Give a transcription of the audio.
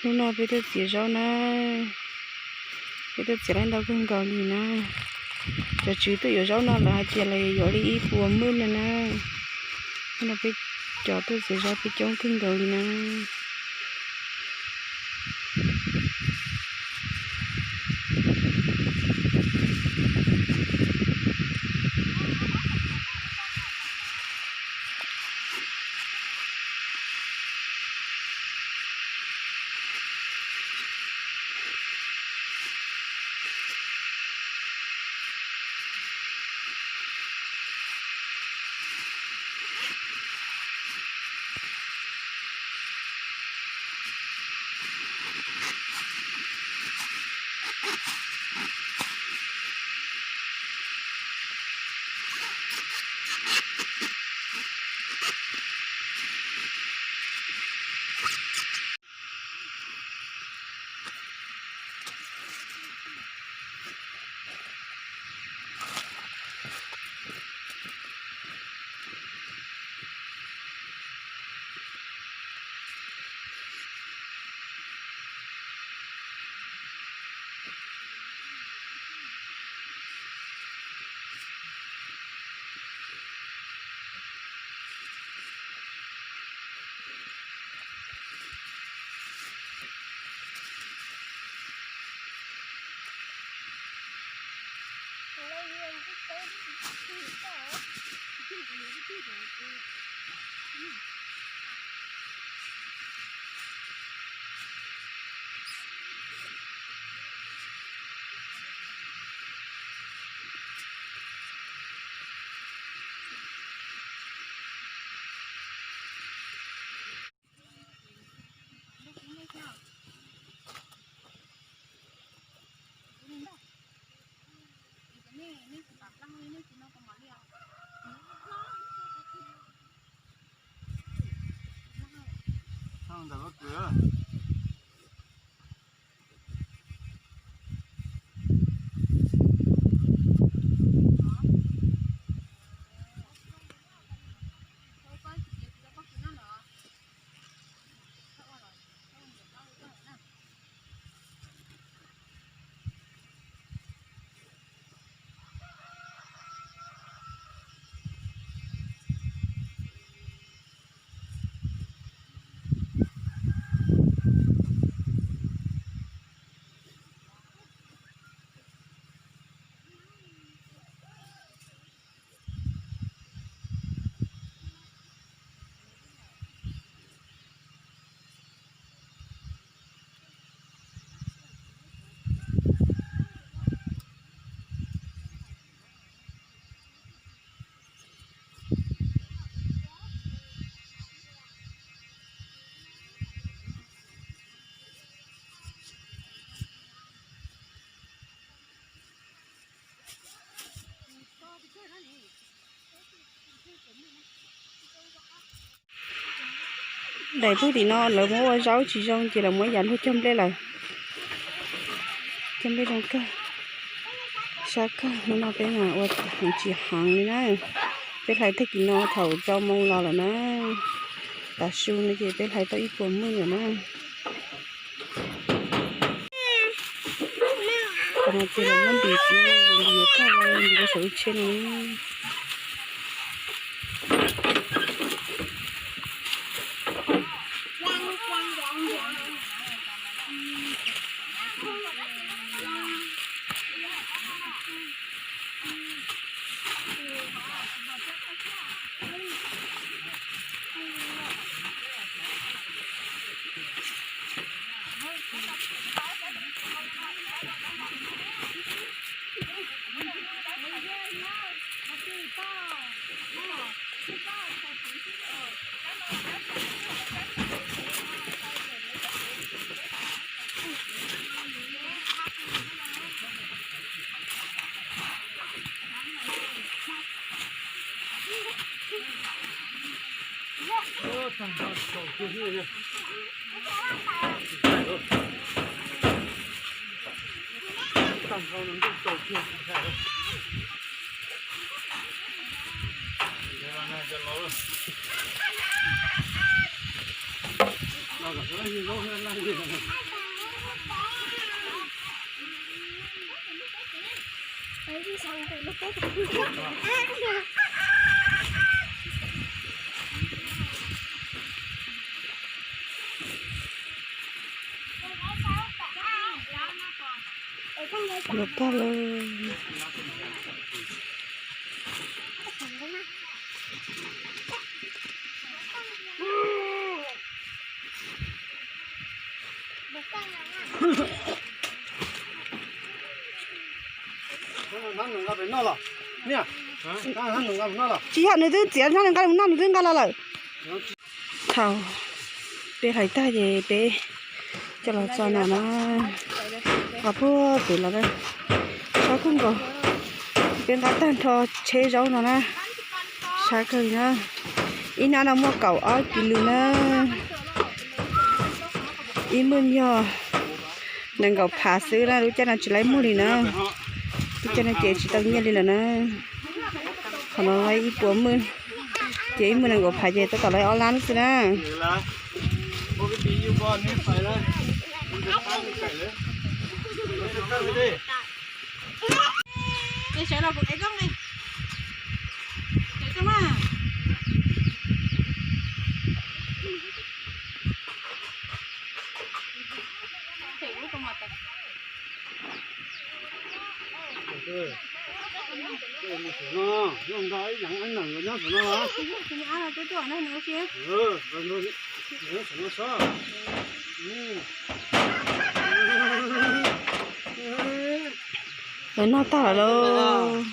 Hnub no peb tuaj txiav zaub na, peb tuaj txiav laib ntau kawg nkaus li na. Cov tswv tuaj yuav zaub no lawv hais tias lawv yuav li ib puas mwj no na. Hnub no peb cov tuaj txiav zaub peb coob kawg nkaus li na. Daim lub tim no lawv muab ua zaub tsis zoo ces lawv muab yav luag cog nplej lawm. Cog nplej zoo kawg, sab kawg. Hnub no peb mas ua heev tsis heev li na. Peb hlais tag kis no thaum rau moo los lawm na. Tav su no ces peb hlais tau ib puas mwj lawm na. Qhov no ces lawv muab ntim txiv, ntim yuav tag los ntim rau saum ib tsheb no. Luag tag lawm. Tsis yog nws twb txiav hnab nws nqa mus noj, nws twb nqa los lawm. Thaum peb hlais tag ces peb coj los tso no na, qhov puag pem los na, sab kawg nkaus. Peb nqa tag nrho tsheb zaub no na, sab kawg li na. Ib hnab no muaj kaum ob kis lus na. Ib mwj yog nees nkaum phav xwb na, lub caij no tsis laib muag li na. Lub caij no ces tsis tau nyiaj li lawm na. Qhov no laib ib puas mwj, ces ib mwj nees nkaum phav ces tab tom laib ob lab xwb na. Lawv noj tag lawm lauj.